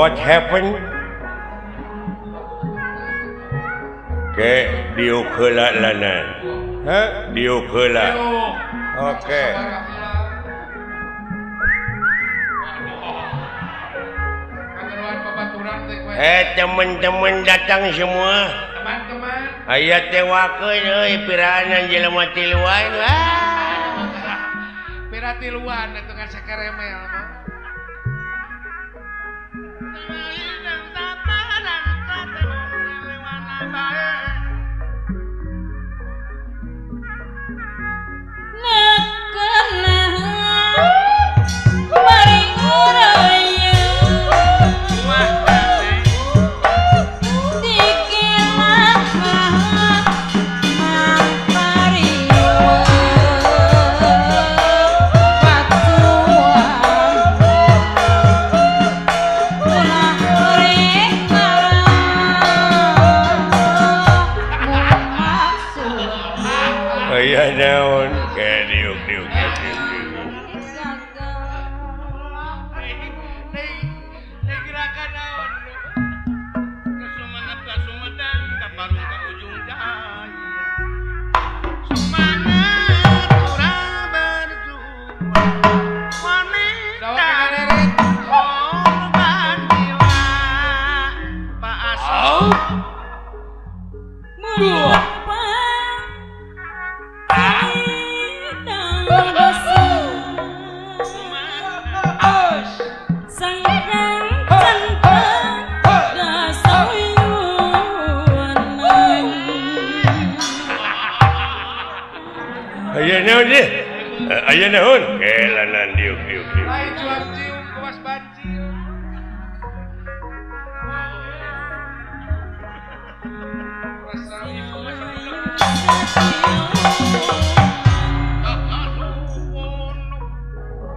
What happened? Ke diuk heula lanan. Hah? Diuk heula. Oke. Teman-teman datang semua. Teman-teman. Aya tewakeun euy piraanan jelema tiluan. Pira tiluan atuh kan sakeremel mah.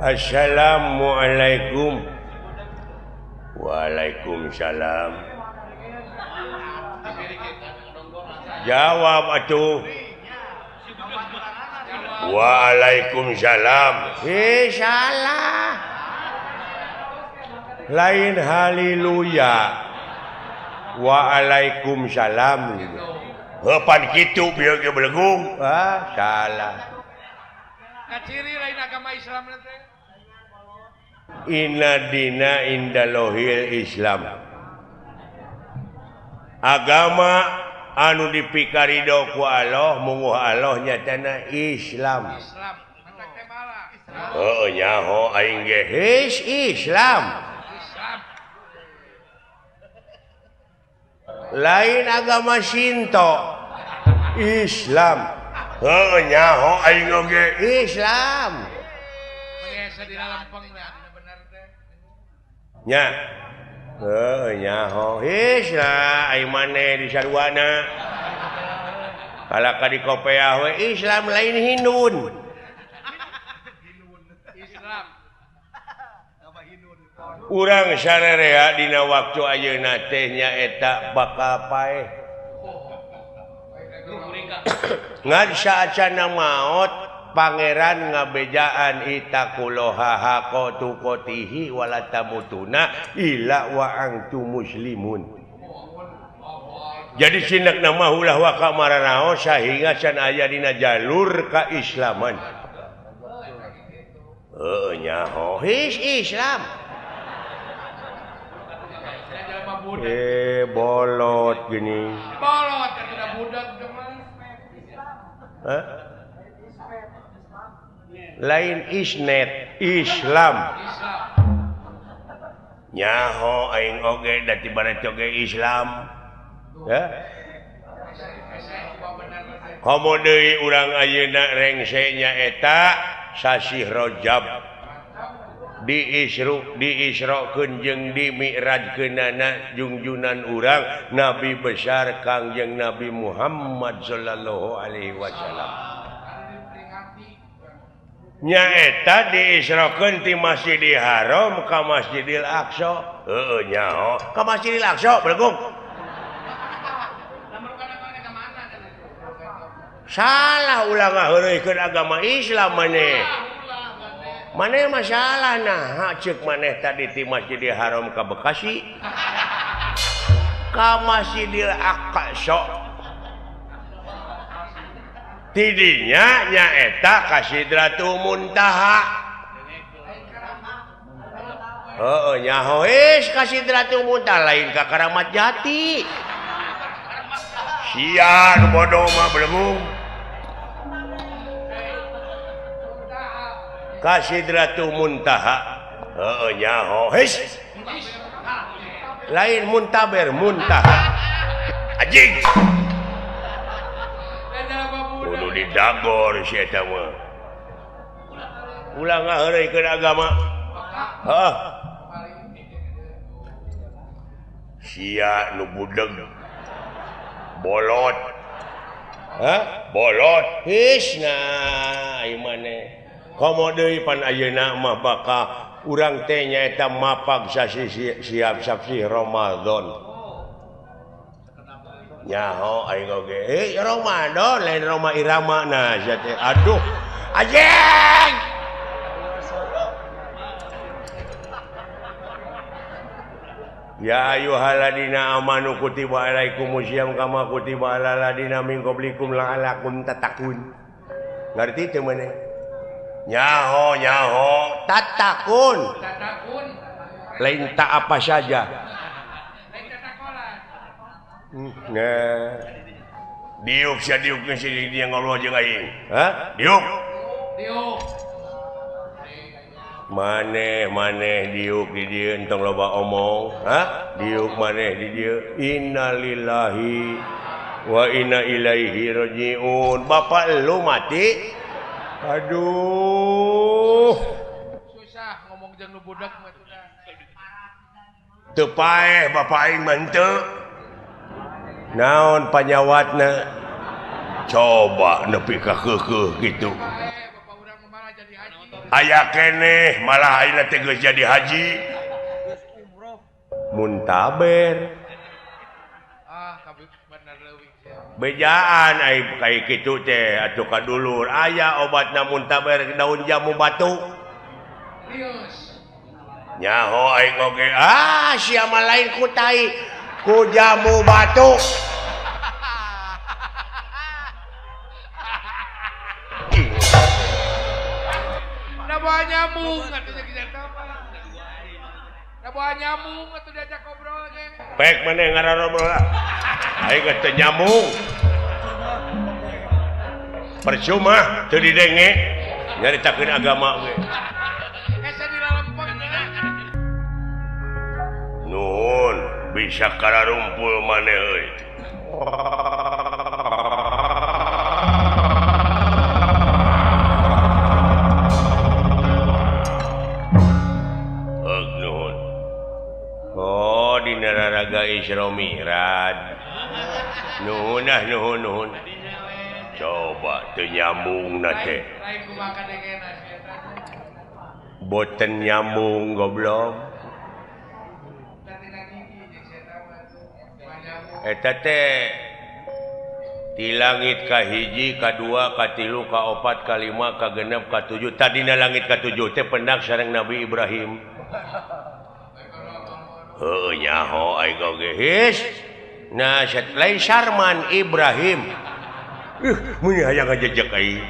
Assalamualaikum. Waalaikumsalam. Jawab atuh. Waalaikumsalam. Salah. Lain haleluya. Waalaikumsalam. Heupan kitu bieu ge belegung. Ah, salah. Kaciri lain agama Islam teh. Inna dina indalohil Islam. Agama anu dipikarido ku Allah munguh Allah nyatana Islam. Islam. Heuh nyaho aing ge his Islam. Lain agama Shinto. Islam. Heuh nyaho aing oge Islam. Nya. Heuh nyaho Islam aing maneh di sarwana. Kalaka di kopeah we Islam lain Hindun. Islam. Urang sarerea dina waktu ayeuna teh nyaeta bakal paeh. Ngan saacana maot pangeran ngabejaan itaqullaha haqqa tuqatihi wala tamutuna illa wa antum muslimun. Jadi sinak nama ulah waka maranao sahingga can aya dina jalur kaislaman. Heuh nyaho his Islam. Bolot gini. Bolot tidak budak mah. Hah? Lain isnet Islam. Nyaho aing oge da ti barat oge Islam. Ya. Komo deui urang ayeuna rengse nyaeta sasih Rajab. Diisrokeun jeung dimi'rajkeunana jungjunan urang Nabi besar Kangjeng Nabi Muhammad sallallahu alaihi wasallam. Nyaeta diisrokeun ti Masjidil Haram ka Masjidil Aqsa. Heueuh nyaho ka Masjidil Aqsa belegung. Salah ulah ngaheureuykeun agama Islam maneh. Maneh masalah nah cek maneh tadi ti Masjidil Haram ka Bekasi ka Masjidil Aqsa tidinya nyaeta ka Sidratul Muntaha. Heeh nyaho geus ka Sidratul Muntaha lain ka Karamat Jati. Sia nu bodoh mah belum. Ka Sidratul Muntaha. Heeh nyaho geus. Lain muntaber muntaha. Anjing. Kudu didagor si eta mah. Ulah ngaheureuykeun agama. Hah. Sia nu budeg. Bolot. Hah? Bolot. His nah ieu maneh. Komo deui pan ayeuna mah bakal urang teh nyaeta mapag sasi siap sasi Ramadan. Nyaho aing oge. Eh Ramadan lain Roma Irama nah sia teh. Aduh. Anjing. Ya ayyuhalladzina amanu kutiba alaikumusiyam kama kutiba alal ladzina min qablikum la'allakum tattaqun. Ngarti teu maneh? Nyaho nyaho tatakun. Tatakun. Lain tak apa saja. Lain tatakolan. Nah. Diuk sia diuk geus dia ngobrol jeung aing. Hah? Diuk. Diuk. Maneh maneh diuk di dieu entong loba omong. Hah? Diuk maneh di dieu. Innalillahi wa inna ilaihi rajiun. Bapak lu mati. Aduh. Susah ngomong jeung nu budak mah atuh. Teu paeh bapak aing mah henteu. Naon panyawatna? Coba nepi ka keukeuh kitu. Aya keneh malah ayeuna teh geus jadi haji. Muntaber. Ah, kabeh bener leuwih. Bejaan ai kai kitu teh atuh ka dulur aya obatna muntaber daun jamu batu. Rius. Nyaho aing oge ah sia mah lain ku tai ku jamu batu. Da boa nyambung atuh jeung eta mah. Da boa nyambung atuh diajak ngobrol ge. Pek maneh ngarobrol lah. Aing geus teu nyambung. Percuma teu didenge nyaritakeun agama ge. Hese dilalempeng. Nuhun bisa kararumpul maneh euy. Heug nuhun. Oh dina raraga Isra Mi'raj. Nuhun ah nuhun nuhun. Coba teu nyambung na teh. Boten nyambung goblok. Eta teh di langit ka hiji, ka dua, ka tilu, ka opat, ka lima, ka genep, ka tujuh. Tadina langit ka tujuh teh pendak sareng Nabi Ibrahim. Heueuh nyaho aing oge his. Nah, lain Sarman Ibrahim. Mun hayang ngajejek aing.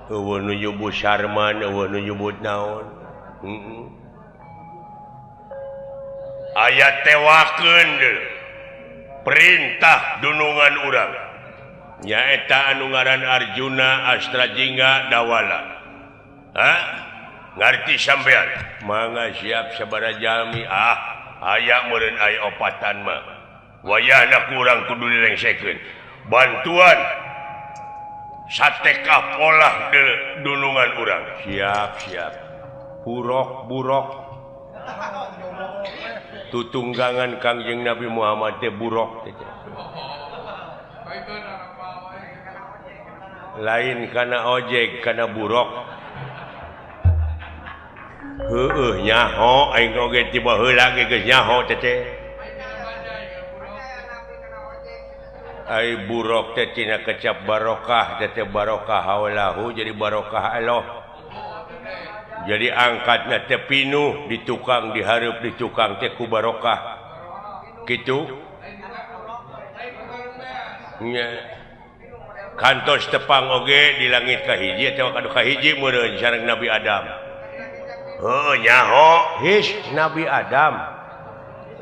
Eueuh nu nyebut Sarman, eueuh nu nyebut naon. Heeh. Aya tewakeun deui perintah dunungan urang. Nyaeta anu ngaran Arjuna Astrajingga Dawala. Hah? Ngarti sampean? Mangga siap sabaraha jalmi. Ah, aya meureun aya opatan mah. Wayahna kurang kudu dilengsekeun. Bantuan sateka polah de dunungan urang. Siap, siap. Burok, burok. Tutunggangan Kangjeng Nabi Muhammad teh burok teh. Lain kana ojek, kana burok. Heueuh nyaho aing oge ti baheula ge geus nyaho teh teh. Ai buruk teh tina kecap barokah teh barokah haulahu jadi barokah Allah. Jadi angkatna teh pinuh di tukang dihareup di tukang teh ku barokah. Kitu. Nya. Kantos tepang oge di langit kahiji teh kadu kahiji meureun sareng Nabi Adam. Heuh nyaho his Nabi Adam.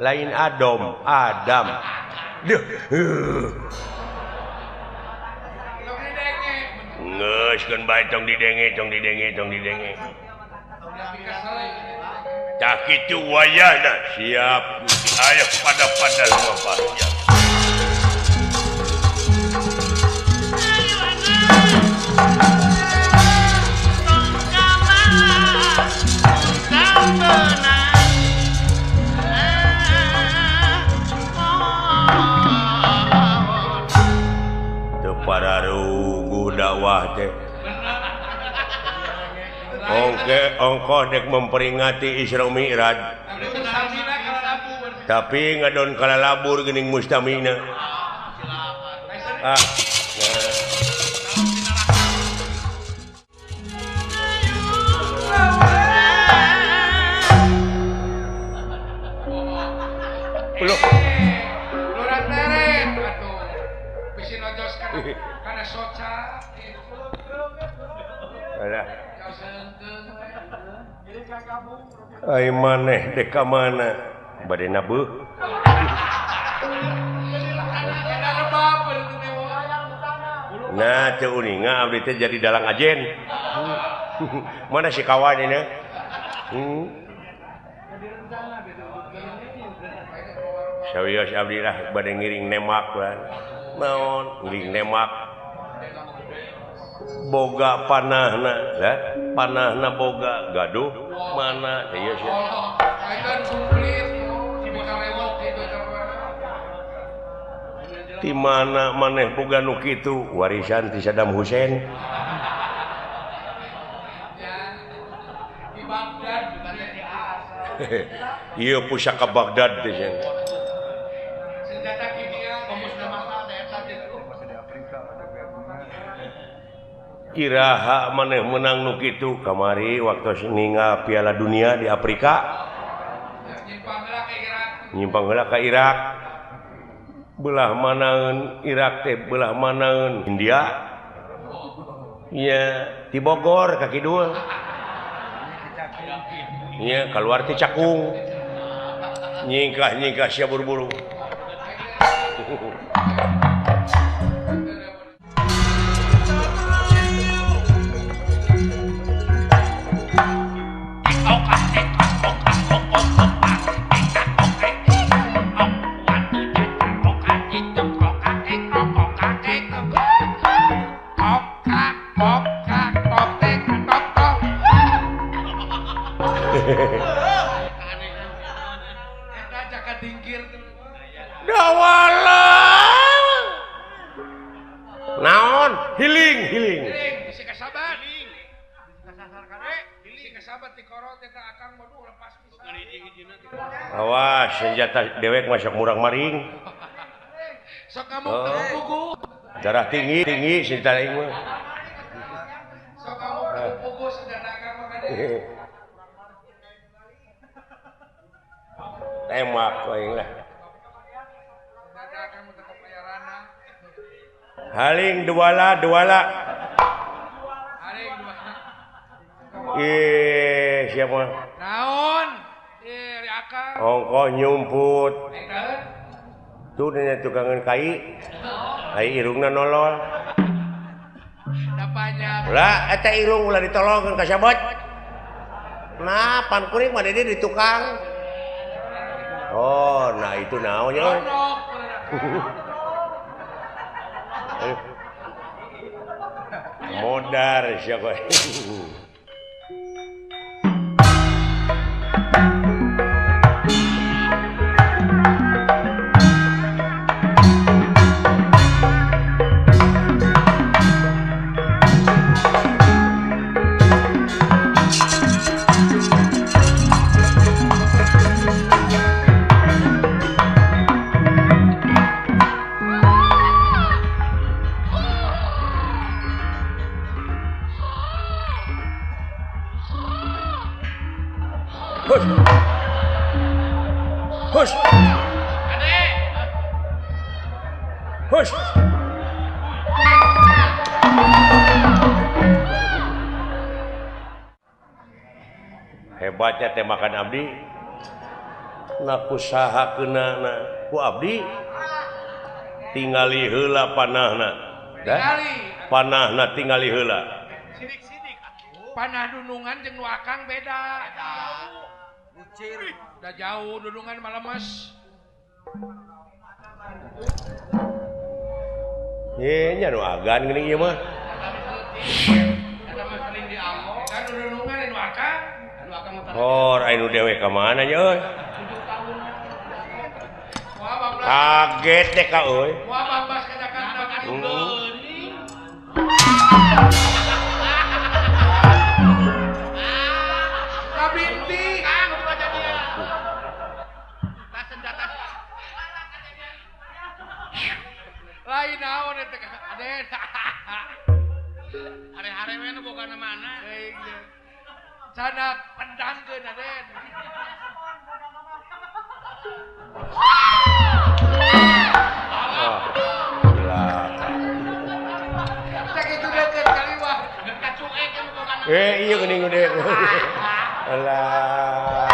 Lain Adam, Adam. Duh. Geus keun bae tong didenge, tong didenge, tong didenge. Tah kitu wayahna siap aya pada-pada lumampah. Para rugu dakwah teh. Oke, ongkoh dek memperingati Isra Mi'raj. Tapi ngadon kalalabur geuning mustamina. Ah. Loh. Ai maneh dek ka mana? Bade nabeuh. Nah, teu uninga abdi teh jadi dalang ajen. Mana si kawan ini? Sawios abdi lah bade ngiring nemak lah. Naon ngiring nemak. Boga panahna, lah panahna boga gaduh mana ieu sia. Di mana maneh boga nu kitu warisan ti Saddam Hussein. Ieu pusaka Baghdad teh sia. Senjata kimia Iraha maneh menang nu kitu kamari waktu ningal Piala Dunia di Afrika. Nyimpang heula ka Irak. Belah manaeun Irak teh belah manaeun India. Nya di Bogor ka kidul. Nya kaluar ti Cakung. Nyingkah-nyingkah sia buru-buru. Naon healing healing awas senjata dewek masuk murang maring. Oh. Darah tinggi tinggi senjata aing mah. Tembak aing lah. Haling duala duala. Ih, siapa? Naon? Ih, akang. Ongkoh nyumput. Tuh nya tukangan kai. Ai irungna nolol. Lah, eta irung ulah ditolongkeun ka sabot. Nah, pan kuring mah di tukang. Oh, nah itu naonnya. Modar siapa? Ade. Hush. Hebatnya teh makan abdi. Nah ku saha keunana ku abdi tingali heula panahna. Panahna tingali heula. Sidik-sidik atuh. Panah dunungan jeung nu akang beda. Bucir. Da jauh dunungan mah lemes. Ye nya nu agan geuning ieu mah. Eta mah sering diamok. Kan dunungan nu akang. Hor aya nu dewe ka mana nya euy? Kaget deh ka euy. Moal bambas ka Jakarta ka geuning. Kabinti kang aja dia. Tas senjata. Lain naon eta Aden. Hare-hare we nu boga mana. Canak pendangkeun Aden. Iya geuning gede. Alah.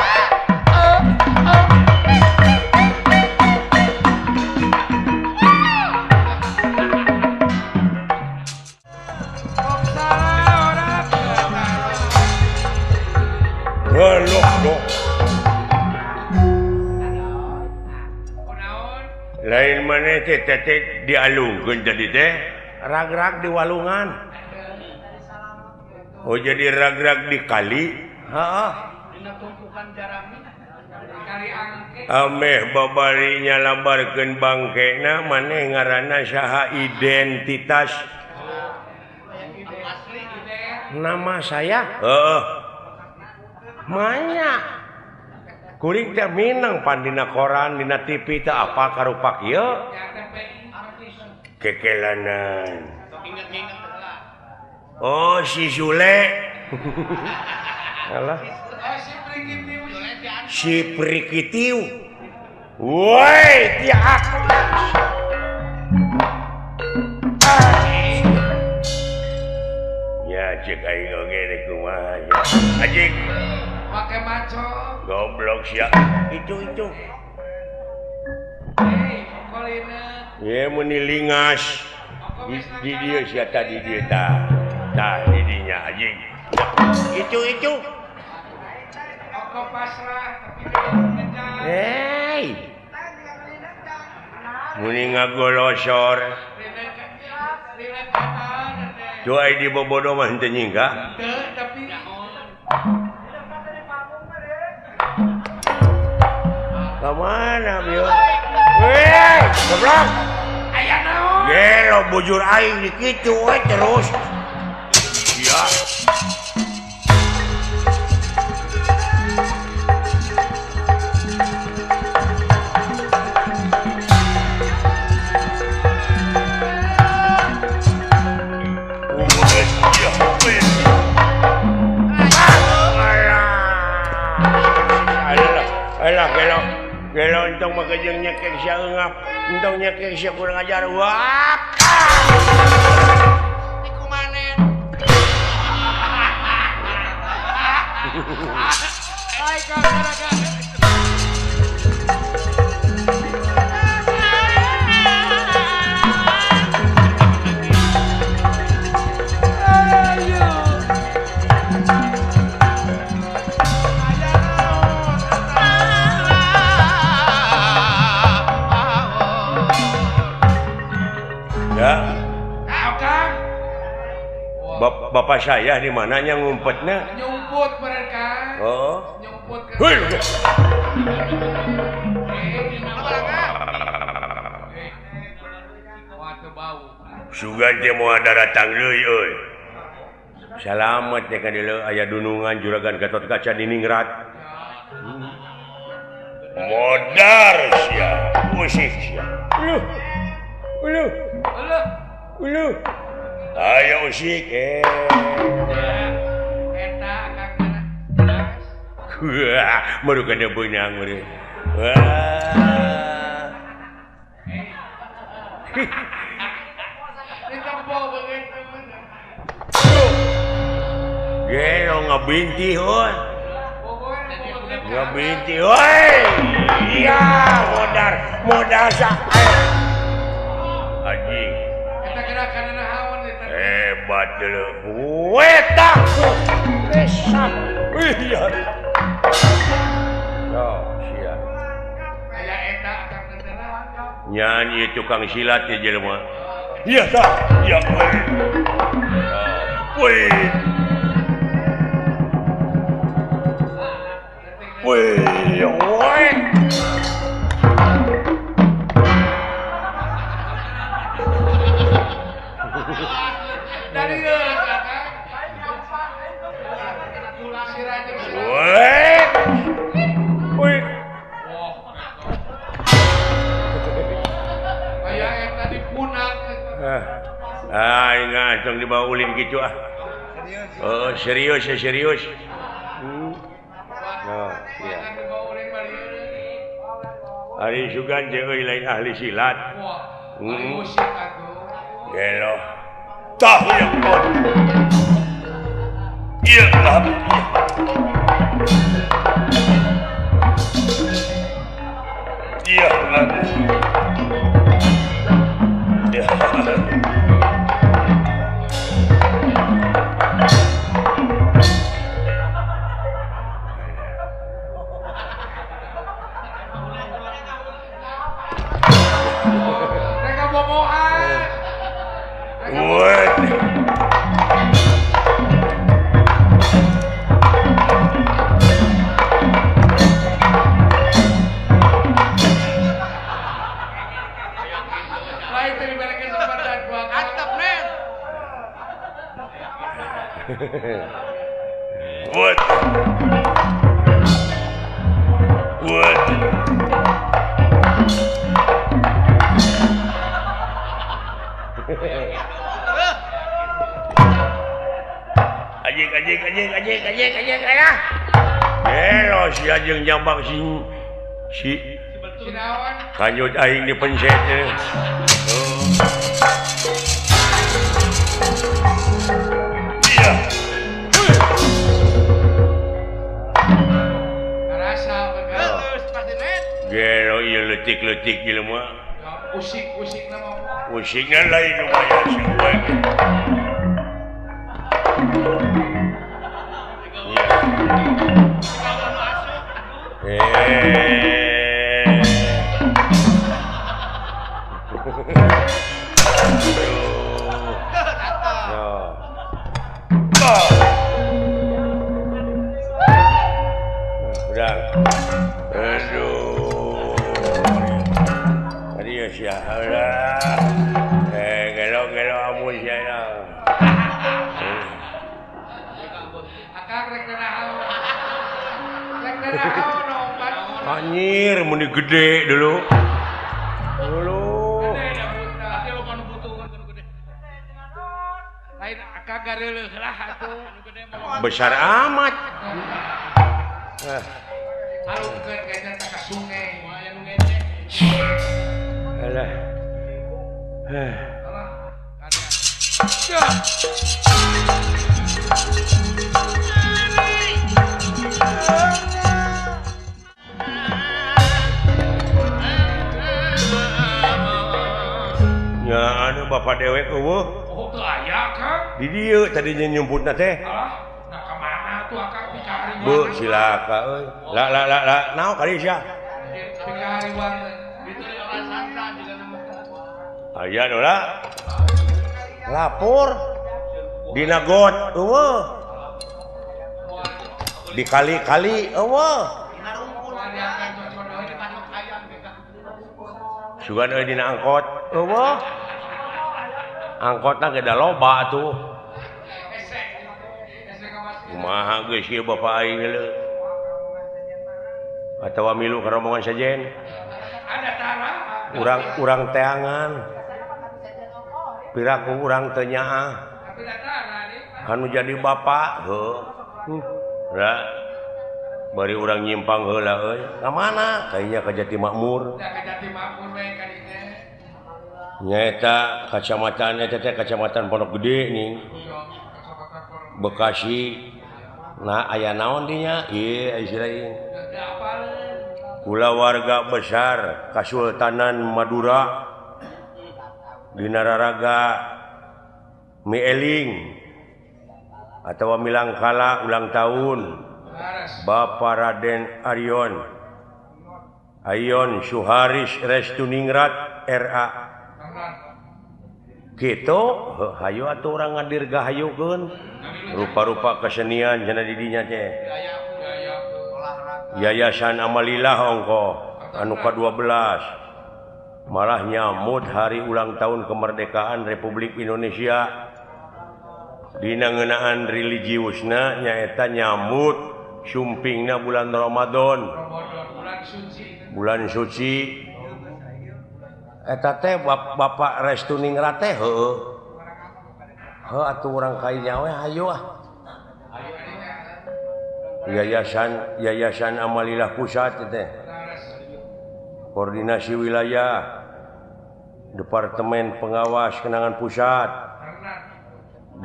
Lain mana teh teh dialungkeun tadi teh rag-rag di walungan. Oh jadi rag-rag di kali. Heeh. Dina tumpukan jarami kali angke. Ameh babari nyalabarkeun bangkena maneh ngaranna saha identitas. Nama saya? Heeh. Manya. Kuring teh minang pan dina koran, dina TV teh apa karupak ieu? Kekelanan. Oh si Sule. Alah. Si Prikitiu. Woi, tiak. Ya cek aing oge rek kumaha ya. Anjing. Pake maco. Goblok sia. Itu. Hei, kokolina. Ye meni lingas. Di dieu sia tadi dieu tah. Tah di dinya anjing. Itu. Oko pasrah tapi dia. Hei. Muni ngagolosor. Cuai di bobodo mah henteu nyingkah. Teu tapi ka mana bieu? Weh, goblok. Aya naon? Gelo bujur aing di kitu we terus. Ya. Alah, gelo. Gelo entong mah jeung nyekek sia eungap, entong nyekek sia kurang ajar. Wah. Dikumanen. Ai ka. Bapak saya di mananya ngumpetnya? Nyumput mereka. Oh. Nyumput ke. Sugan teh moal daratang deui euy. Salamet teh ka dieu aya dunungan juragan Gatot Kaca diningrat. Modar sia, usik sia. Uluh. Uluh. Uluh. Uluh. Ayo usik eta akang mana? Wah, baru kada beunang meureun. Wah. Gelo ngabinti heuh. Ngabinti heuy. Iya, modar, modar sa. Anjing. Eta gerakanna naon eta? Hebat dulu. Eta resap. Iya. Oh, sia. Aya eta akang teh. Nyanyi tukang silat ya jelema. Iya tah, iya. Wih. Wih, wih. Dari wih. Wih. Aya eta dipunak. Ah, ingat tong dibawa ulin kitu ah. Oh, serius ya serius. Oh, iya. Ari sugan jeung euy lain ahli silat. Wah, musik atuh. Gelo. Tah ya kon. Ieu lah. Iya lah. Iya. What? What? Anjing anjing anjing anjing anjing anjing alah. Gelo si anjing jambak si si kanjut aing dipencet. Oh. Gelo ieu leutik-leutik jelema. Usik-usikna mah. Usikna lain lumayan si gue. Udah. Aduh. Adios ya. Udah. Gelo-gelo amun sia lah. Akang rek naon. Rek naon obat. Anjir, mun gede dulu. Dulu. Lain akang gareuleuh lah atuh. Besar amat. Alungkeun gajah ka sungai, aya nu ngecek. Alah. Alah, Ya anu bapak dewek eueuh. Oh, teu aya, Kang. Di dieu tadinya nyumputna teh. Alah, nah ka mana tuh akang pikahariwang? Bu, silaka euy. La la la la, naon kali sia? Pikahariwang. Aya dola. Lapor dina got eueuh. Di kali-kali eueuh. Sugan euy dina angkot eueuh. Angkotna ge da loba atuh. Kumaha geus ieu bapak aing leuh. Atawa milu ka rombongan sejen. Urang-urang teangan. Piraku urang teu nyaah. Anu jadi bapak heuh. Ra. Bari urang nyimpang heula euy. Ka mana? Kayaknya ka Jati Makmur. Ka Jati Makmur we ka dinya. Nyaeta kacamatan eta teh kacamatan Pondok Gede nih. Bekasi. Nah, aya naon dinya? Ieu ieu kulawarga besar Kasultanan Madura dina raraga Mieling atawa Milangkala ulang tahun Bapak Raden Arion Ayon Suharis Restuningrat RA gitu hayu atuh urang ngadirgahayukeun rupa-rupa kesenian cenah di dinya teh Yayasan Amalilah ongko anu ka-12 malah nyamut hari ulang tahun kemerdekaan Republik Indonesia dina ngeunaan religiusna nyaeta nyamut sumpingna bulan Ramadan bulan suci eta teh Bapak Restuningrat teh heueuh heuh atuh urang kainya we hayu ah Yayasan Amalilah Pusat teh Koordinasi Wilayah Departemen Pengawas Kenangan Pusat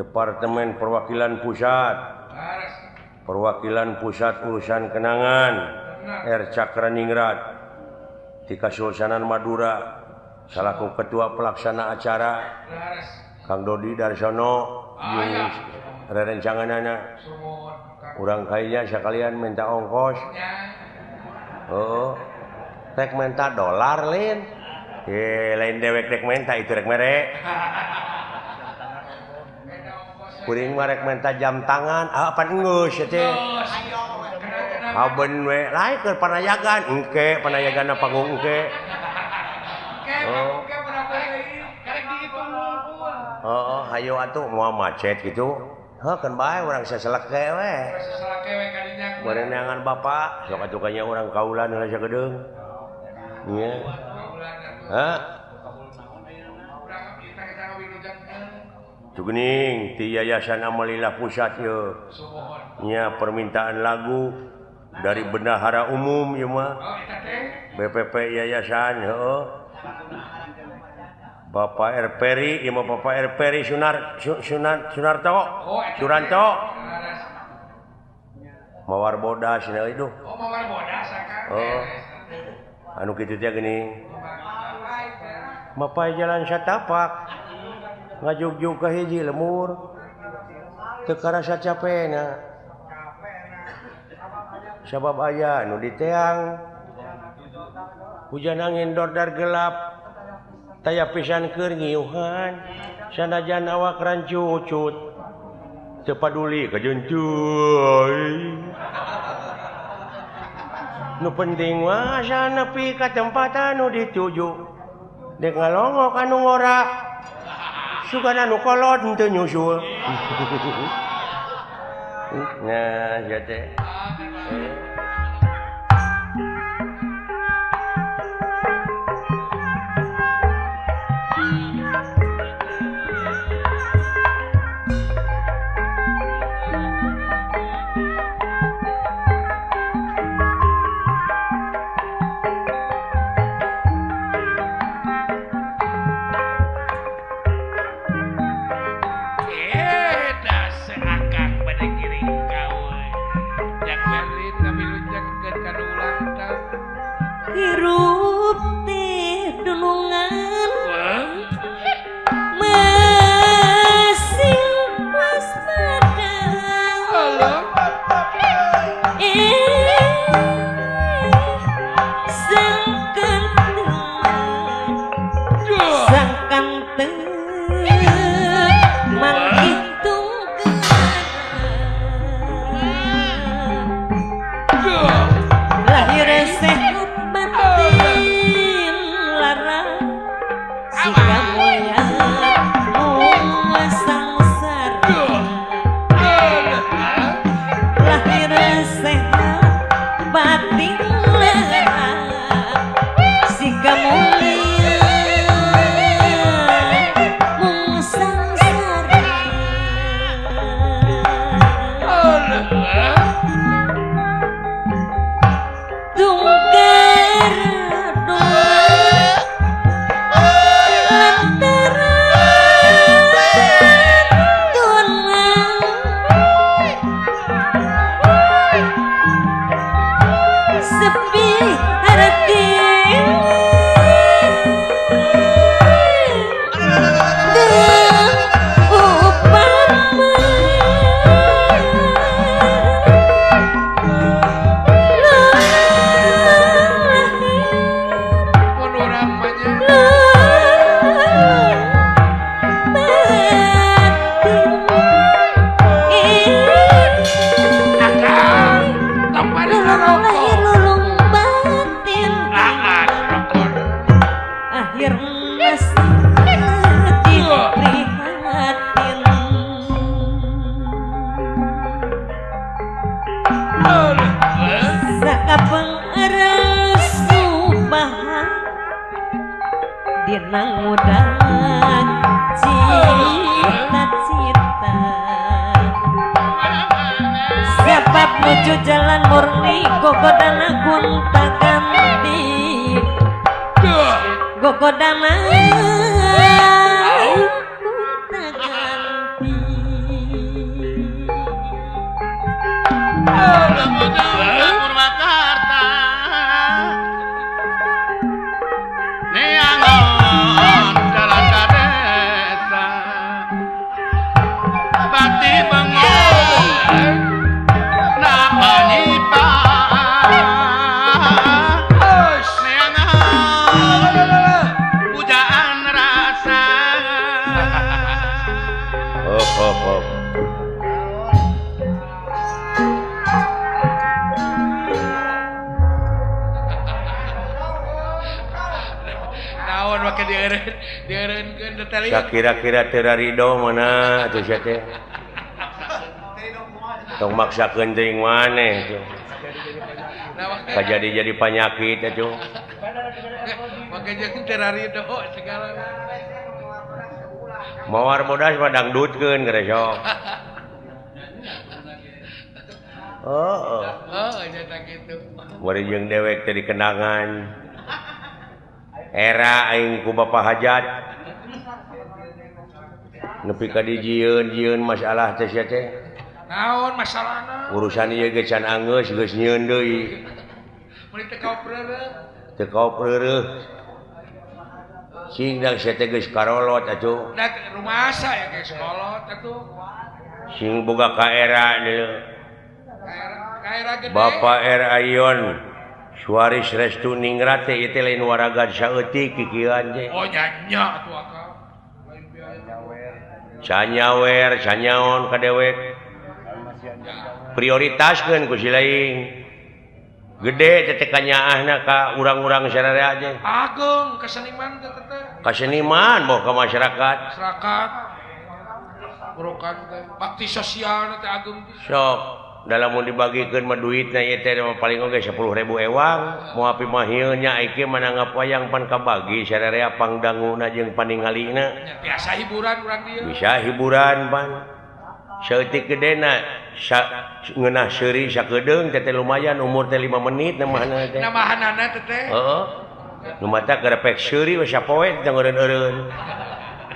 Departemen Perwakilan Pusat Perwakilan Pusat Urusan Kenangan R. Cakraningrat di Kasultanan Madura salaku ketua pelaksana acara Kang Dodi Darsono jeung rerencanganana urang kayaknya sekalian minta ongkos oh rek minta dolar lin lain dewek rek minta itu rek mere kuring mah rek minta jam tangan apa geus teh haben we lain keur panayagan engke panayaganna panggung engke oh oh hayo atuh moal macet gitu heuh keun bae urang saselek we. Saselek we ka dinya. Barenangan bapak, sok atuh kanya urang kaulan heula sagedeung. Nya. Hah? Tuh geuning ti Yayasan Amalilah Pusat ieu. Nya permintaan lagu dari Bendahara Umum ieu mah. BPP Yayasan heueuh. Bapak R. Peri, ieu mah Bapak R. Peri Sunarto, Suranto. Mawar bodas cenah ieu. Oh, mawar bodas akang. Oh. Anu kitu teh geuning. Mapai jalan satapak. Ngajugjug ka hiji lemur. Teu karasa capena. Sabab aya nu diteang. Hujan angin dordar gelap. Taya pisan keur ngiuhan sanajan awak rancucut teu paduli kajencuy nu penting mah asa nepi ka tempat anu dituju dek ngalongok anu ngora sugan anu kolot henteu nyusul nah sia teh. Akang pada giring kau yang Berlin. Dina ngudang cita-cita sebab nuju jalan murni gogodana gonta ganti gogodana gonta ganti. Purwakarta neangon jalan ka desa bakti bengong napa nyipa neangon pujaan rasa. Hop hop hop. Kira-kira teu rido mana atuh sia teh. Tong maksakeun teuing maneh atuh. Kajadi jadi panyakit atuh. Make jeung teu rido segala. Mawar bodas mah dangdutkeun geura sok. Heeh. Heeh, nya kitu. Bari jeung dewek teh dikenangan. Era aing ku Bapak Hajat. Nepi ka dijieun-jieun masalah teh sia teh. Naon masalahna? Urusan ieu ge can anggeus geus nyieun deui. Meuni teu kaopreureuh. Teu kaopreureuh. Sing dang sia teh geus karolot atuh. Da rumasa ya geus kolot atuh. Sing boga ka era deui. Ka era gede. Bapak R Ayon Suaris Restu Ningrat teh ieu teh lain waraga saeutik kikieuan teh. Oh nya nya atuh akang. Canyawer, canyaon ka dewek. Prioritaskeun ku si lain. Gede teh kanyaahna ka urang-urang sararea teh. Ageung kaseniman teh teh. Kaseniman boh ka masyarakat. Masyarakat. Burukan teh bakti sosial teh ageung pisan. Sok dalam mun dibagikeun mah duitna ieu teh paling oge 10.000 ewang. Moal pimahieun nya ieu mah nanggap wayang pan kabagi sararea pangdanguna jeung paningalina. Biasa hiburan urang dieu. Bisa hiburan pan. Saeutik gedena ngeunah seuri sakedeung teh lumayan umur teh 5 menit namahanana teh. Namahanana teh teh. Heeh. Nu mata garepek seuri we sapoe teh ngeureun-eureun.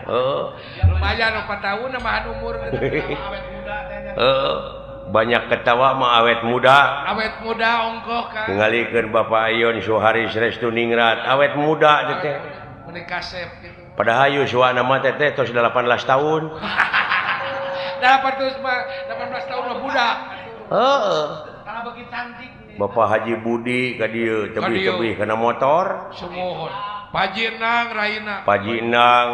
Heeh. Lumayan 4 tahun namahan umur teh awet muda teh. Heeh. Banyak ketawa mah awet muda. Awet muda ongkoh kan. Ningalikeun Bapak Ayon Suharis Restu Ningrat awet muda teh teh. Meuni kasep kitu. Padahal yuswana mah teh teh tos 18 tahun. 18 tahun mah budak. Heeh. Karena beuki cantik. Bapak Haji Budi ka dieu tebih-tebih kana motor. Sumuhun. Paji Nang raina. Paji Nang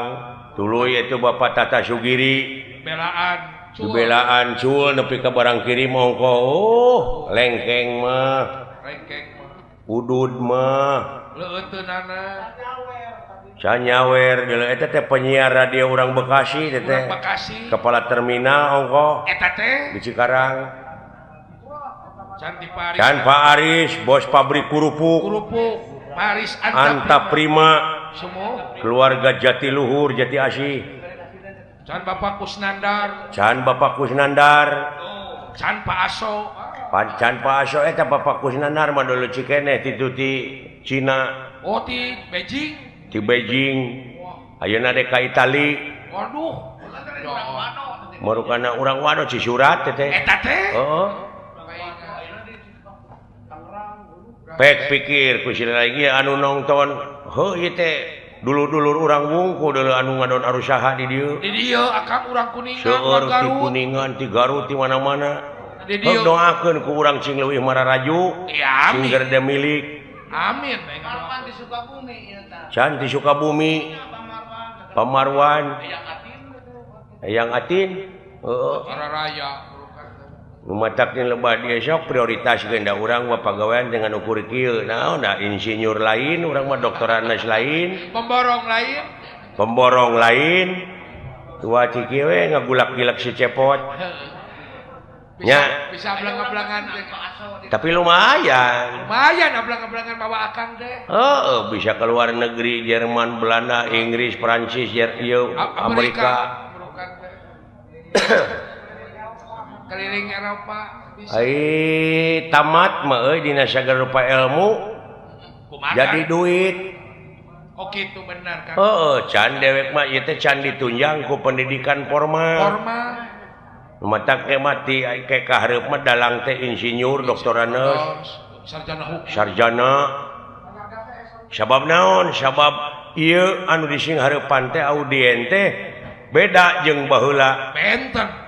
tuluy itu Bapak Tata Sugiri. Belaan. Belaan cul nepi ka barang kiri mongko. Oh, lengkeng mah. Lengkeng mah. Udud mah. Leuteunana. Canyawer deuleu eta teh penyiar radio urang Bekasi teh teh. Bekasi. Kepala terminal ongko. Eta teh di Cikarang. Can di Paris. Can Pak Aris, bos pabrik kerupuk. Kerupuk Paris Anta Prima. Semua. Keluarga Jatiluhur, Jati Asih. Can Bapak Kusnandar. Can Bapak Kusnandar. Can Pak Aso. Can Pak Aso eta Bapak Kusnandar mah dulu cikeneh ti ti Cina. Oh ti Beijing. Di Beijing. Ayeuna dek ka Itali. Waduh. Marukana urang wano Cisurat teh teh. Eta teh. Heeh. Pek pikir ku si lagi anu nonton, heuh ieu teh dulur-dulur urang wungku dulu anu ngadon arusaha di dieu. Di dieu akang urang Kuningan, seueur urang ti Garut. Kuningan, ti Garut, ti mana-mana. Di dieu. Heuh doakeun ku urang cing leuwih mararaju, Ya, cing amin. gerde milik. Amin. Marwan di Sukabumi ieu tah. Can di Sukabumi, Pamarwan, Eyang Atin. Heeh. Raya. Nu matak lebah dia sok prioritas da urang mah pagawean dengan ukur kieu. Naon da insinyur lain, urang mah doktoranes lain, pemborong lain, pemborong lain. Tua ciki we ngagulak-gilak si cepot. Nya bisa ablang-ablangan tapi lumayan. Lumayan ablang-ablangan bawa akang teh. Heeh, bisa keluar negeri Jerman, Belanda, Inggris, Prancis, Amerika. Keliling Eropa bisa. Ai tamat mah euy dina sagala rupa ilmu. Jadi duit. Oh kitu benar Kang. Heeh, can dewek mah ieu teh can ditunjang ku pendidikan formal. Formal. Mata ke mati ke kahareup mah dalang teh insinyur, doktoranes, sarjana hukum. Sarjana. Sabab naon? Sabab ieu anu dising hareupan teh audien teh beda jeung baheula. Benten.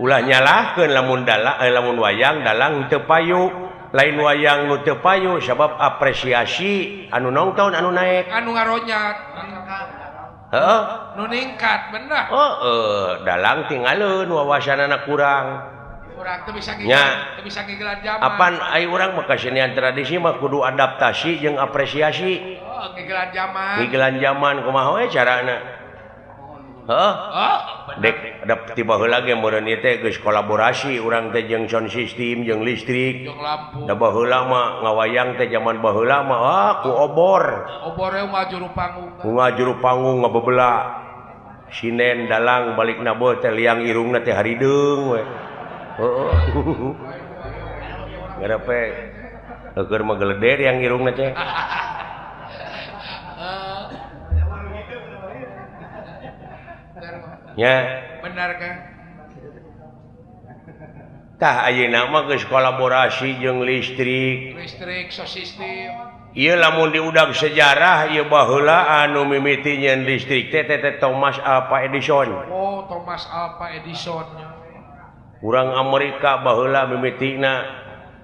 Ulah nyalahkeun lamun dalang lamun wayang dalang teu payu, lain wayang nu teu payu sabab apresiasi anu nongton anu naek, anu ngaronyat. Heeh, nu ningkat bener. Heeh, dalang tinggalin wawasanana kurang. Kurang teu bisa ngigelan, teu bisa ngigelan zaman. Apan ai urang mah kasenian tradisi mah kudu adaptasi jeung apresiasi. Oh, ngigelan zaman. Ngigelan zaman kumaha we carana? Heeh. Dek dap ti baheula ge meureun ieu teh geus kolaborasi urang teh jeung sound system jeung listrik. Jeung lampu. Da baheula mah ngawayang teh zaman baheula mah ah ku obor. Obor we ngajuru panggung. Ngajuru panggung ngabebela. Sinen dalang balik naboh teh liang irungna teh harideung we. Heeh. Ngarepe keur mah geleder yang irungna teh. Ya benar kan. Tah ayeuna mah geus kolaborasi jeung listrik. Listrik sound system. Ieu lamun diudag sejarah ieu baheula anu mimiti nyeun listrik teh teh Thomas Alva Edison. Oh, Thomas Alva Edison. Urang Amerika baheula mimitina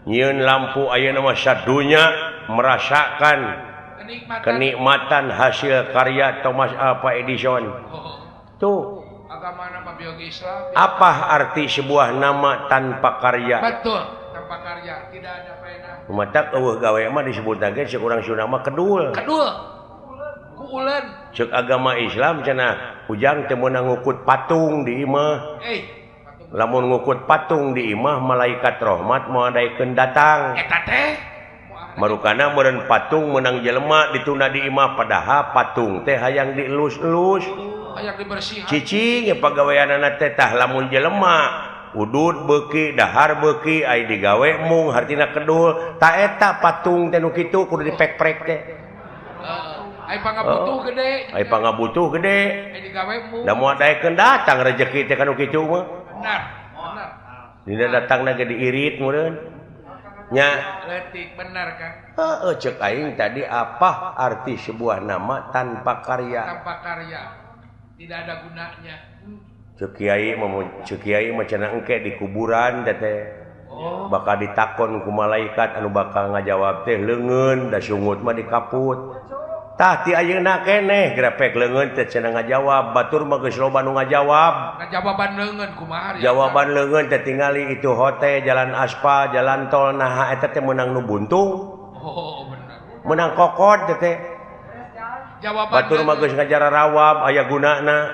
nyieun lampu ayeuna mah sadunya merasakan kenikmatan hasil karya Thomas Alva Edison. Oh. Tuh. Agama nama biologi Islam. Apa arti sebuah nama tanpa karya? Betul, tanpa karya tidak ada faedah. Matak eueuh gawe mah disebut lagi cek urang Sunda mah kedul. Kedul. Ku ulen. Cek agama Islam cenah ujang teu meunang ngukut patung di imah. Lamun ngukut patung di imah malaikat rahmat moal daekeun datang. Eta teh marukana meureun patung meunang jelema ditunda di imah padahal patung teh hayang dielus-elus. Hayang dibersihan. Cicing pagaweanana teh tah lamun jelema udud beuki dahar beuki ai digawe mung hartina kedul ta eta patung teh nu kitu kudu dipek-prek teh. Ai pangabutuh gede. Ai pangabutuh gede. Ai digawe mung. Da moal daekeun datang rejeki teh kanu kitu mah. Benar. Benar. Dina datangna ge diirit meureun. Nya leutik benar kan. Heeh cek aing tadi apa arti sebuah nama tanpa karya? Tanpa karya. Tidak ada gunanya. Cek kiai mah cenah engke di kuburan teh. Oh. Bakal ditakon ku malaikat anu bakal ngajawab teh leungeun da sungut mah dikaput. Tah ti ayeuna keneh grepek leungeun teh cenah ngajawab, batur mah geus loba nu ngajawab. Ngajawaban leungeun kumaha? Jawaban leungeun teh tingali itu hotel, jalan aspal, jalan tol naha eta teh meunang nu buntung. Oh, bener. Meunang kokod teh. Jawaban batur mah geus ngajarawab aya gunana.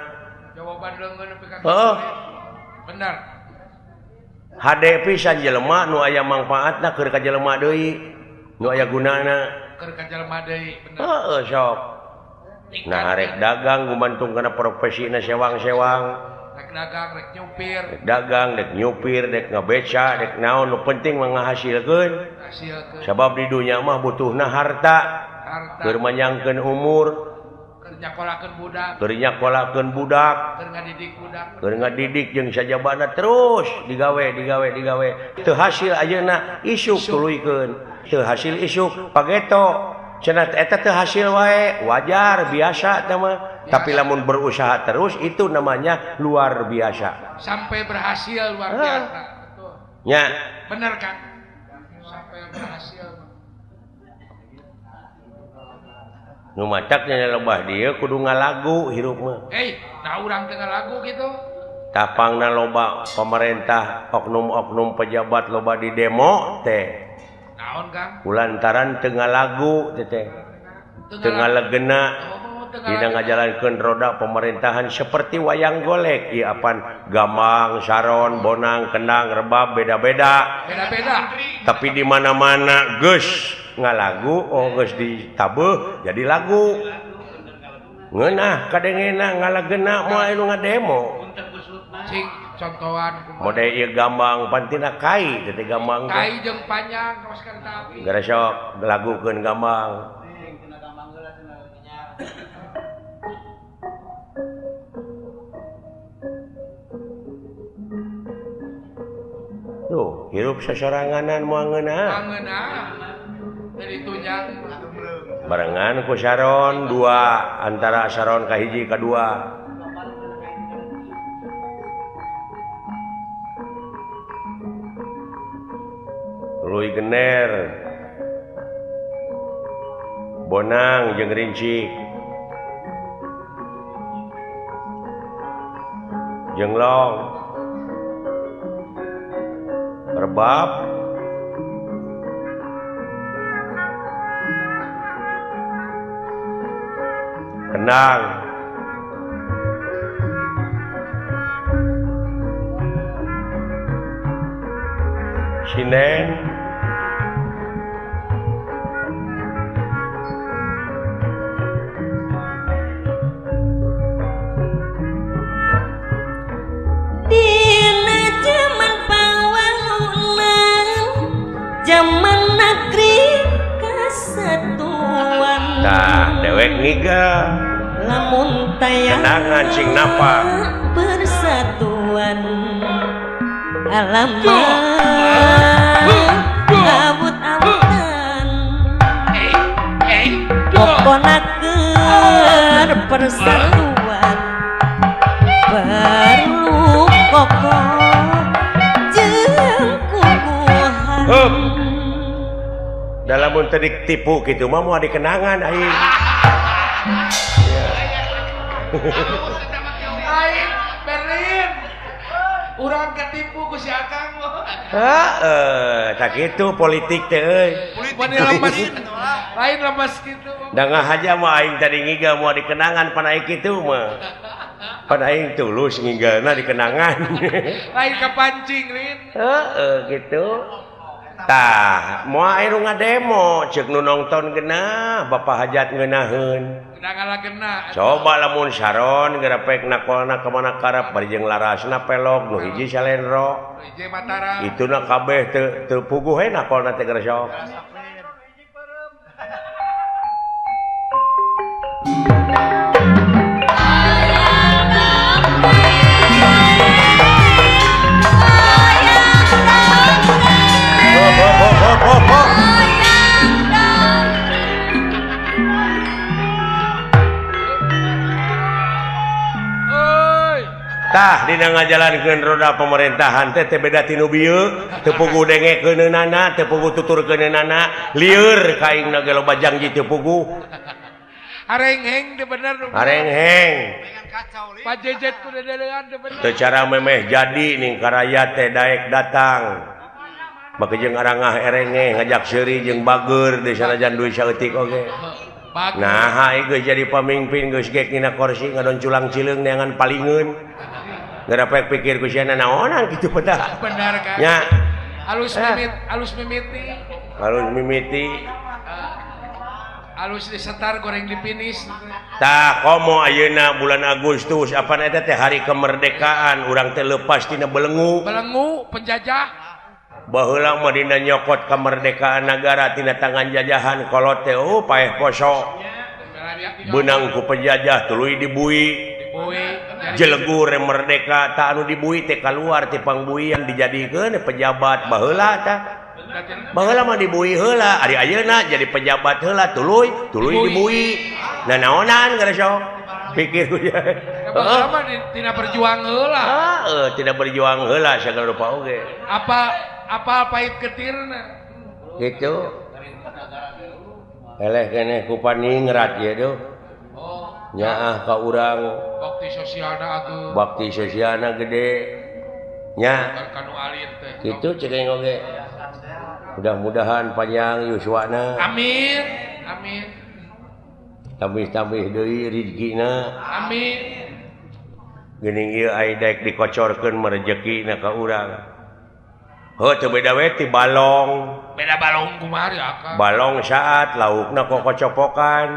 Jawaban leungeun nepi ka heeh. Bener. Hade pisan jelema nu aya mangfaatna keur ka jelema deui, nu aya gunana. Keur ka jelema deui, bener. Heeh sok. Nah rek dagang gumantung kana profesina sewang-sewang. Rek dagang, rek nyupir. Rek dagang, rek nyupir, rek ngabeca, rek naon nu penting mah ngahasilkeun. Hasilkeun. Sabab di dunya mah butuhna harta. Keur manyangkeun umur, keur nyakolakeun budak, keur nyakolakeun budak, keur ngadidik budak, keur ngadidik jeung sajabana terus digawe digawe digawe. Teu hasil ayeuna isuk tuluykeun, teu hasil isuk pageto. Cenah eta teu hasil wae, wajar biasa teh mah. Tapi lamun berusaha terus itu namanya luar biasa. Sampai berhasil luar biasa. Betul. Nya. Bener kan? Sampai berhasil. Nu mataknya lebah dia kudu ngalagu hirup mah. Nah urang teu ngalagu gitu. Tapangna loba pemerintah, oknum-oknum pejabat loba di demo teh. Naon Kang? Kulantaran teu ngalagu teh teh. Teu ngalegena. Oh, Dina ngajalankeun roda pemerintahan seperti wayang golek ieu apan gambang, saron, bonang, kendang, rebab beda-beda. Beda-beda. Tapi di mana-mana geus ngalagu, oh geus ditabeuh jadi lagu. Ngeunah kadengena ngalagena moal anu ngademo. Cing contohan kumaha. Mode ieu gambang pantina kai teh gambang teh. Kai jeung panjang kawas kereta api. Gara sok lagukeun gambang. Tuh, hirup sasoranganan moal ngeunah. Ngeunah. Dari tunjang barengan ku saron dua antara saron ka hiji ka dua. Tuluy gener bonang jeung rincik jenglong rebab kendang sinen dina jaman pawangunan jaman negeri kesatuan. Tah dewek ngiga lamun tayang kenangan sing napa persatuan alamat abut-abutan pokona keur persatuan perlu kokoh jeung kukuhan. Dalam mun teu ditipu kitu mah moal dikenangan aing. Aing Berlin. Urang ketipu ku si Akang mah. Heeh, tak kitu politik teh euy. Politik lemes. Lain lemes kitu. Da ngahaja mah aing tadi ngiga moal dikenangan pan aing kitu mah. Pan aing tulus ngigalna dikenangan. Lain kapancing Lin. Heeh, kitu. Tah, moal aya nu ngademo ceuk nu nongton geunah, Bapak Hajat ngeunaheun. Coba lamun saron gerepek nakolna ka mana karep bari jeung larasna pelog nu hiji salendro. Ituna kabeh teu teu puguh we nakolna teh geus sok. Tah dina ngajalankeun roda pemerintahan teh teu beda ti nu bieu, teu puguh dengekeunana, teu puguh tuturkeunana, lieur ka aingna ge loba janji teu puguh. Arengheng teu bener. Arengheng. Pajejet ku dedelean teu bener. Teu cara memeh jadi ning karayat teh daek datang. Make jeung arangah erengeh ngajak seuri jeung bager di sanajan duit saeutik oge. Nah, geus jadi pamimpin geus gek dina kursi ngadon culang cileung neangan palingeun. Ngarepek pikir ku sia naonan kitu pedah. Bener kan? Nya. Alus mimit, alus mimiti. Alus mimiti. Alus disetar goreng dipinis. Tah komo ayeuna bulan Agustus apan eta teh hari kemerdekaan urang teh leupas tina belengu. Belengu penjajah. Baheula mah dina nyokot kemerdekaan nagara tina tangan jajahan kolot teh oh paeh poso. Beunang ku penjajah tuluy dibui. Jelegur merdeka tak anu dibui teh kaluar ti pangbuian dijadikeun pejabat baheula tah. Baheula mah dibui heula, ari ayeuna jadi pejabat heula tuluy tuluy dibui. Nah naonan geus sok pikir ku ya. Baheula mah tina berjuang heula. Heeh, tina berjuang heula sagala rupa oge. Apa apa pahit ketirna gitu. Eleh keneh ku paningrat ieu duh. Nyaah ka urang bakti sosialna ageung. Bakti sosialna gede. Nya. Kitu cek aing oge. Mudah-mudahan panjang yuswana. Amin. Amin. Tambih-tambih deui rezekina. Amin. Geuning ieu ai daek dikocorkeun mah rezekina ka urang. Heuh teu beda we ti balong. Beda balong kumaha ya Akang? Balong saat laukna kokocopokan.